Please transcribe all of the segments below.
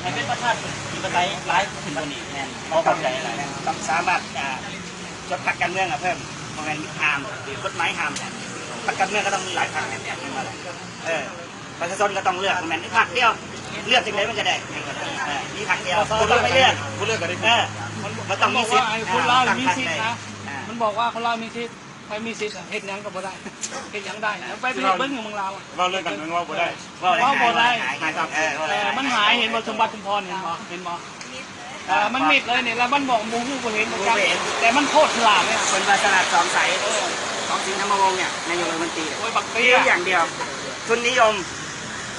ໃຫ້ເປັນປະຊາທິປະໄຕຫຼາຍຂຶ້ນກວ່ານີ້. ແມ່ນ ບໍ່ເຂົ້າໃຈຫຼາຍ ແມ່ນ ຕ້ອງສາມາດ ອ່າ ຈົດພັກການເມືອງເພີ່ມ ບໍ່ແມ່ນຫ້າມ ຫຼືກົດໝາຍຫ້າມ. ພັກການເມືອງກໍຕ້ອງມີຫຼາຍພັກ ເອີ ປະຊາຊົນກໍຕ້ອງເລືອກ ບໍ່ແມ່ນມີພັກດຽວ ເລືອກຈັ່ງໃດມັນກໍໄດ້. ເອີ ມີພັກດຽວ ບໍ່ຕ້ອງໄປເລືອກ ບໍ່ເລືອກກໍໄດ້. ເອີ ມັນຕ້ອງມີສິດ ບອກວ່າໃຫ້ຄົນລາວມີສິດນະ ອ່າ ມັນບອກວ່າຄົນລາວມີສິດ ໃຜມີສິດເຮັດຫຍັງກໍບໍ່ໄດ້ ເຮັດຫຍັງໄດ້ ໄປ ໄປເບິ່ງຢູ່ເມືອງລາວ ເວົ້າເລື່ອງການເມືອງເວົ້າບໍ່ໄດ້ ເວົ້າບໍ່ໄດ້ ເອີ ມັນຫາຍ ເຫັນບໍ່ ສົມບັດ ສົມພອນ ເຫັນບໍ່ ເຫັນບໍ່? ເອີ ມັນມິດເລີຍນີ້ ແລ້ວມັນບອກບໍ່ຮູ້ບໍ່ເຫັນບໍ່ຈັກ ແຕ່ມັນໂຄດສະຫຼາດເລີຍ ເພິ່ນວ່າສະຫຼາດສອງໃສ ເອີ ຂອງສິງ ທຳມະວົງ ເນຍ ນາຍົກລັດຖະມົນຕີ ໂອ້ຍ ບັກເຕ້ ຢືມຢ່າງດຽວ ທຶນນິຍົມ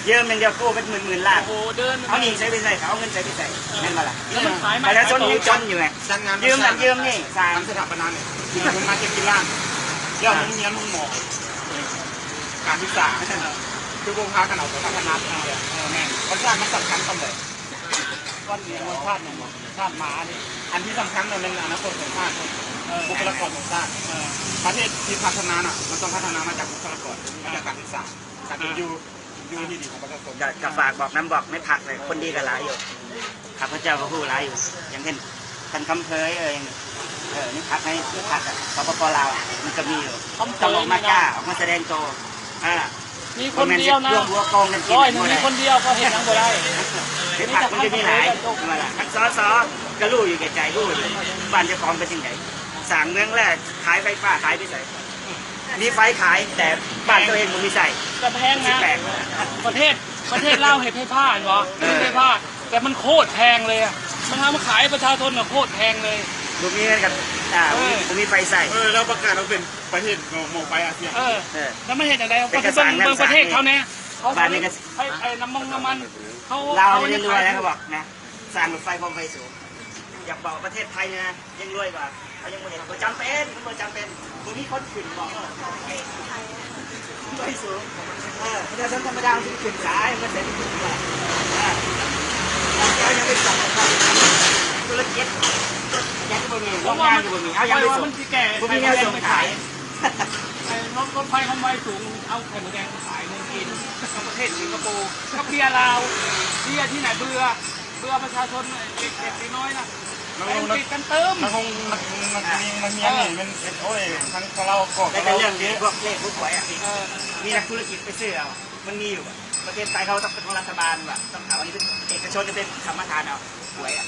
ຢືມຢ່າງດຽວ ກູ້ເປັນໝື່ນໆລ້ານ ໂອ້ໂຫ ເດີນ ເອົາໜີ້ໃສໄປໃສ ເຂົາເອົາເງິນໃສໄປໃສ ແມ່ນບໍ່ລະ? ແລ້ວມັນຂາຍ ປະຊາຊົນຍັງຈົນຢູ່ໄງ ຈັດງານ ຢືມນັ້ນຢືມນີ້ ສ້າງ ສະຖາປະນານີ້ ເງິນມາເຈັດສິບລ້ານ ແລ້ວໂຮງຮຽນໂຮງໝໍ ການສຶກສາ ຄືບໍ່ພາກັນເອົາໄປພັດທະນາ ເອີ ແມ່ນ ປະຊາຊາດມັນສຳຄັນສ່ຳໃດ? ກ່ອນນີ້ມັນຊາດຫຍັງບໍ່? ຊາດໝານີ້ ອັນທີ່ສຳຄັນນະແມ່ນອະນາຄົດຂອງຊາດ ເອີ ບຸກຄະລາກອນຂອງຊາດ ເອີ ປະເທດທີ່ພັດທະນານະ ມັນຕ້ອງພັດທະນາມາຈາກບຸກຄະລາກອນ ມາຈາກການສຶກສາ ການເປັນຢູ່ ຢູ່ທີ່ດີຂອງປະຊາຊົນ ກໍ ກໍຝາກບອກນຳ ບອກໃນພັກເລີຍ ຄົນດີກໍຫຼາຍຢູ່ ຂ້າພະເຈົ້າກໍຮູ້ຫຼາຍຢູ່ ຢ່າງເຊັ່ນ ທ່ານຄຳເຜີຍ ເອີ ເອີ ໃນພັກ ໃນ ໃນພັກ ອະ ສປປ ລາວ ມັນກໍມີຢູ່ ຕ້ອງອອກມາກ້າ ອອກມາສະແດງໂຕ ເອີ ມີຄົນດຽວນະ ບໍ່ແມ່ນຊິລວມຫົວກອງກັນກິນ ຮ້ອຍໜຶ່ງມີຄົນດຽວກໍເຮັດຫຍັງບໍ່ໄດ້ ໃນພັກມັນຈະມີຫຼາຍ ທັງ ສສ ກໍຮູ້ຢູ່ແກ່ໃຈ ຮູ້ຢູ່ ບ້ານເຈົ້າຂອງເປັນຈັ່ງໃດ ສ້າງເມືອງແລ ຂາຍໄຟຟ້າ ຂາຍໄປໃສ? ມີໄຟຂາຍ ແຕ່ບ້ານຕົວເອງບໍ່ມີໃຊ້ ກໍແພງນະ ປະເທດ ປະເທດລາວເຮັດໄຟຟ້າແມ່ນບໍ່? ເອີ ເຮັດໄຟຟ້າ ແຕ່ມັນໂຄດແພງເລີຍອະ ມັນເອົາມາຂາຍປະຊາຊົນນະ ໂຄດແພງເລີຍ ບໍ່ມີເງິນກັນ ອ່າ ເອີ ບໍ່ມີໄຟໃຊ້ ເອີ ແລ້ວປະກາດວ່າເປັນປະເທດໝໍ້ໄຟອາຊຽນ ເອີ ເອີ ແລ້ວມັນເຮັດຈັ່ງໃດ? ເຂົາຊິເບິ່ງ ເບິ່ງປະເທດເຂົາແດ່ ເຂົາ ບ້ານນີ້ກໍ ໄອ້ ໄອ້ນ້ຳມັງນ້ຳມັນ ເຂົາ ລາວນີ້ລວຍແລ້ວ ເຂົາບອກນະ ສ້າງລົດໄຟຄວາມໄວສູງ ຢາກບອກປະເທດໄທນີ້ນະ ຍັງລວຍກວ່າ ເຂົາຍັງບໍ່ເຫັນ ບໍ່ຈຳເປັນ ມັນບໍ່ຈຳເປັນ ບໍ່ມີຄົນຂຶ້ນບອກ ເອີ ໄວສູງ ເອີ ປະຊາຊົນທຳມະດາມັນຊິໄປຂຶ້ນສາຍ ມັນເສດຖະກິດ ເອີ ເຈົ້າຍັງໄປສອບ ທຸລະກິດ ຫຍັງກໍບໍ່ມີ ໂຮງງານກໍບໍ່ມີ ເອົາຫຍັງໄປສົ່ງ ບໍ່ມີແນວສົ່ງຂາຍ ໄອ້ລົດ ລົດໄຟຄວາມໄວສູງ ເອົາໄຂ່ມົດແດງໄປຂາຍເມືອງຈີນ ກັບປະເທດສິງກະໂປ ກັບເບຍລາວ ເບຍທີ່ໄຫນເບື່ອ ເບື່ອປະຊາຊົນເດັກ ເດັກນ້ອຍນະ ແລ້ວ ແຕ່ງ ລະ ຕິດກັນຕື່ມ ນັກຮອງ ນັກ ນັກຮຽນ ນັກຮຽນນີ້ແມ່ນ ໂອ້ຍ ທັງລາວກໍ ແຕ່ເລື່ອງນີ້ພວກເລກພວກຫວຍອະ ເອີ ມີນັກທຸລະກິດໄປຊື້ເອົາ ມັນມີຢູ່ບໍ່? ປະເທດໄທເຮົາຕ້ອງເປັນຂອງລັດຖະບານວ່າ ຕ້ອງຖາມວ່າເອກະຊົນເປັນສຳປະທານເອົາຫວຍອະ.